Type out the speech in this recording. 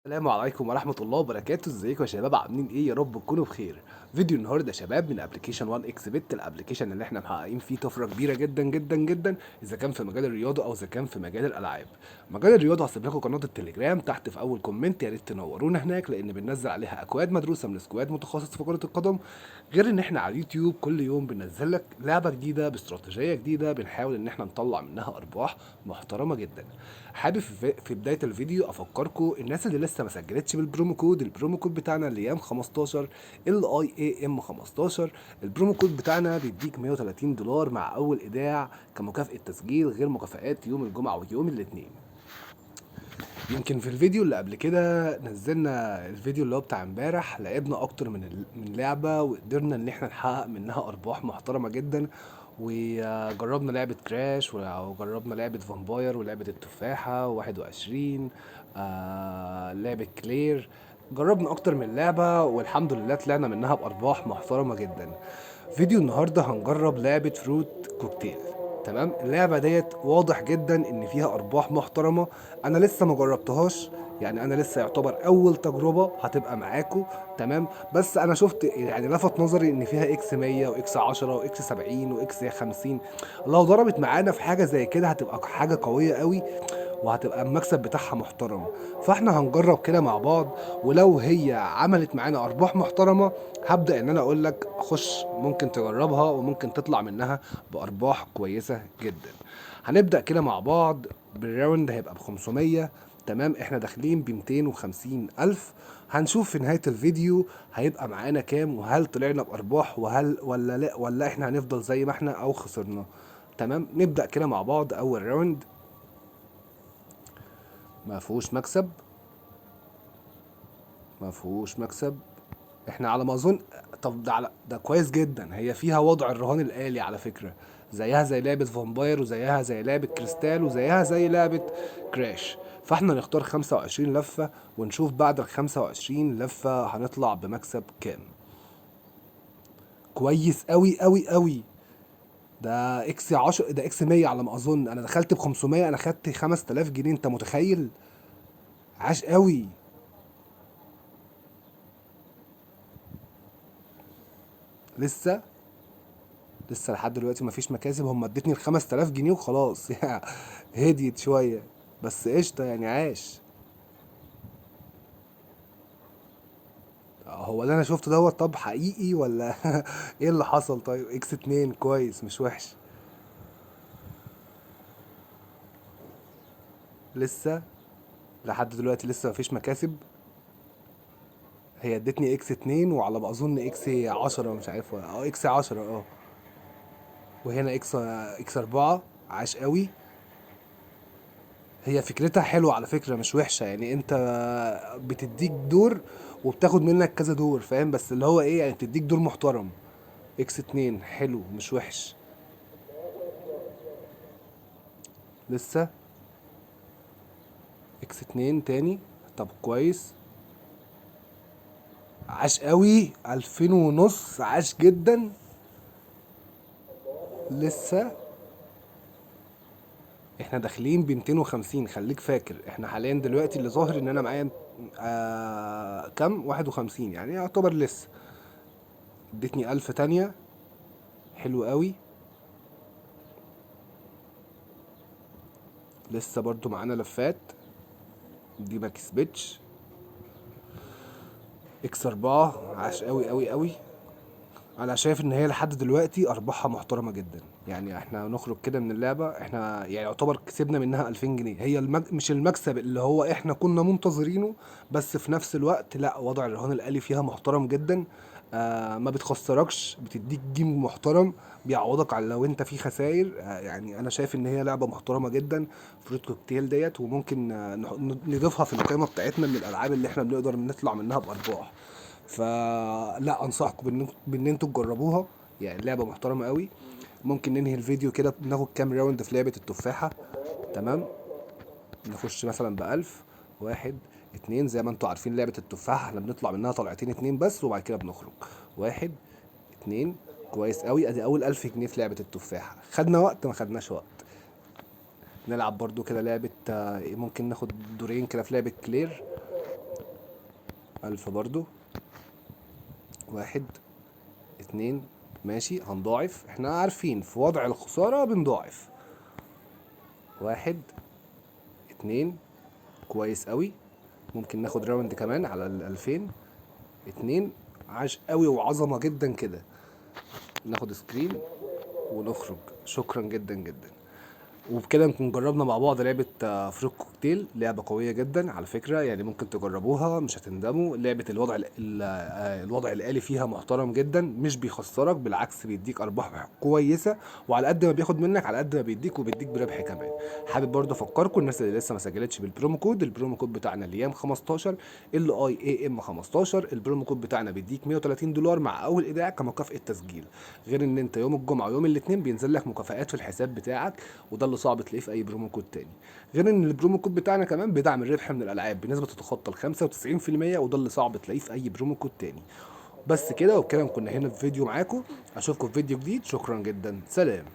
السلام عليكم ورحمة الله وبركاته. ازيكم يا شباب؟ عاملين ايه؟ يا رب تكونوا بخير. فيديو النهارده يا شباب من application 1 اكس بت، ال application اللي احنا محققين فيه طفرة كبيرة جدا جدا جدا، اذا كان في مجال الرياضة او اذا كان في مجال الالعاب. مجال الرياضة هسيب لكم قناة التليجرام تحت في اول comment، يا ريت تنورونا هناك لان بننزل عليها اكواد مدروسة من squad متخصص في كرة القدم. غير ان احنا على اليوتيوب كل يوم بننزل لك لعبة جديدة باستراتيجية جديدة، بنحاول ان احنا نطلع منها ارباح محترمة جدا. حابب في بداية الفيديو افكركم الناس اللي لسه ما سجلتش بال promo code، ال promo code بتاعنا ليام 15 L I A M 15. ال promo code بتاعنا بيديك 130 دولار مع اول ايداع كمكافأة تسجيل، غير مكافآت يوم الجمعة ويوم الاثنين. يمكن في الفيديو اللي قبل كده نزلنا الفيديو اللي هو بتاع امبارح، لعبنا اكتر من لعبة وقدرنا ان احنا نحقق منها ارباح محترمة جدا، وجربنا لعبة كراش وجربنا لعبة فامباير ولعبة التفاحة 21، لعبة كلير. جربنا اكتر من لعبة والحمد لله طلعنا منها بارباح محترمة جدا. فيديو النهاردة هنجرب لعبة فروت كوكتيل. تمام، اللعبة ديت واضح جدا ان فيها ارباح محترمة. انا لسه ما جربتهاش، يعني انا لسه يعتبر اول تجربة هتبقى معاكم. تمام، بس انا شفت لفت نظري ان فيها اكس 100 واكس 10 واكس 70 واكس 50. لو ضربت معانا في حاجة زي كده هتبقى حاجة قوية قوي وهتبقى المكسب بتاعها محترم. فاحنا هنجرب كده مع بعض، ولو هي عملت معانا ارباح محترمة هبدأ ان انا اقول لك خش، ممكن تجربها وممكن تطلع منها بارباح كويسة جدا. هنبدأ كده مع بعض بال round هيبقى ب500. تمام، احنا داخلين بميتين وخمسين الف. هنشوف في نهاية الفيديو هيبقى معانا كام، وهل طلعنا بارباح وهل ولا لا، ولا احنا هنفضل زي ما احنا او خسرنا. تمام، نبدأ كده مع بعض. اول round ما فيهوش مكسب، ما فيهوش مكسب. احنا على ما اظن، طب ده على ده كويس جدا. هي فيها وضع الرهان الآلي على فكرة، زيها زي لعبة فامباير وزيها زي لعبة كريستال وزيها زي لعبة كراش. فاحنا نختار 25 لفة ونشوف بعد ال 25 لفة هنطلع بمكسب كام. كويس قوي قوي قوي. ده X 10، ده X 100 على ما اظن. انا دخلت ب 500، انا خدت 5000 جنيه، انت متخيل؟ عاش قوي. لسه لحد دلوقتي مفيش مكاسب. هم ادتني ال 5000 جنيه وخلاص. هديت شوية بس قشطه يعني، عاش. هو اللي انا شفته دوت طب حقيقي ولا ايه اللي حصل؟ طيب X 2 كويس، مش وحش. لسه لحد دلوقتي لسه مفيش مكاسب. هي ادتني X 2 وعلى ما اظن X 10، مش عارف ولا X 10. وهنا X 4. عاش قوي. هي فكرتها حلوة على فكرة، مش وحشة. انت بتديك دور وبتاخد منك كذا دور، فاهم؟ بس اللي هو ايه، بتديك دور محترم. X 2 حلو، مش وحش. لسه X 2 تاني. طب كويس، عاش قوي. ألفين ونص، عاش جدا. لسه احنا داخلين بميتين وخمسين، خليك فاكر. احنا حاليا دلوقتي اللي ظاهر ان انا معايا، كام؟ 51، يعني يعتبر لسه. ادتني 1000 تانية، حلو قوي. لسه برضو معانا لفات، دي ما كسبتش. X 4، عاش قوي قوي قوي. انا شايف ان هي لحد دلوقتي ارباحها محترمه جدا. احنا نخرج كده من اللعبه، احنا يعتبر كسبنا منها 2000 جنيه. هي مش المكسب اللي هو احنا كنا منتظرينه، بس في نفس الوقت لا، وضع الرهان الالي فيها محترم جدا. ما بتخسركش، بتديك game محترم بيعوضك على لو انت في خسائر. انا شايف ان هي لعبه محترمه جدا فروت كوكتيل ديت، وممكن نضيفها في القائمه بتاعتنا من الالعاب اللي احنا بنقدر نطلع منها بارباح. فلا انصحكم بان انتوا تجربوها، لعبه محترمه قوي. ممكن ننهي الفيديو كده، ناخد كام round في لعبه التفاحه. تمام، نخش مثلا ب1000، 1، 2. زي ما انتوا عارفين لعبه التفاحه احنا بنطلع منها طلعتين 2 بس وبعد كده بنخرج. 1، 2، كويس قوي. ادي اول 1000 جنيه في لعبه التفاحه. خدنا وقت ما خدناش وقت. نلعب برضو كده لعبه، ممكن ناخد دورين كده في لعبه كلير. 1000 برضو، 1 2، ماشي هنضاعف، احنا عارفين في وضع الخسارة بنضاعف. 1 2، كويس قوي. ممكن ناخد round كمان على 2000. 2، عاش قوي وعظمة جدا كده. ناخد screen ونخرج. شكرا جدا جدا. وبكده نكون جربنا مع بعض لعبة Fruit Cocktail، لعبة قوية جدا على فكرة، يعني ممكن تجربوها مش هتندموا. لعبة الوضع الآلي فيها محترم جدا، مش بيخسرك، بالعكس بيديك أرباح كويسة، وعلى قد ما بياخد منك على قد ما بيديك، وبيديك بربح كمان. حابب برضه أفكركم الناس اللي لسه ما سجلتش بال promo code، ال promo code بتاعنا ليام 15، LIAM 15، ال promo code بتاعنا بيديك $130 مع أول إيداع كمكافأة تسجيل، غير إن أنت يوم الجمعة ويوم الاثنين بينزل لك مكافآت في الحساب بتاعك، وده اللي صعب تلاقيه في اي promo code تاني. غير ان ال promo code بتاعنا كمان بيدعم الربح من الالعاب بنسبة تتخطى ال 95%، وده اللي صعب تلاقيه في اي promo code تاني. بس كده، وبكده كنا هنا في فيديو معاكم، اشوفكم في فيديو جديد. شكرا جدا، سلام.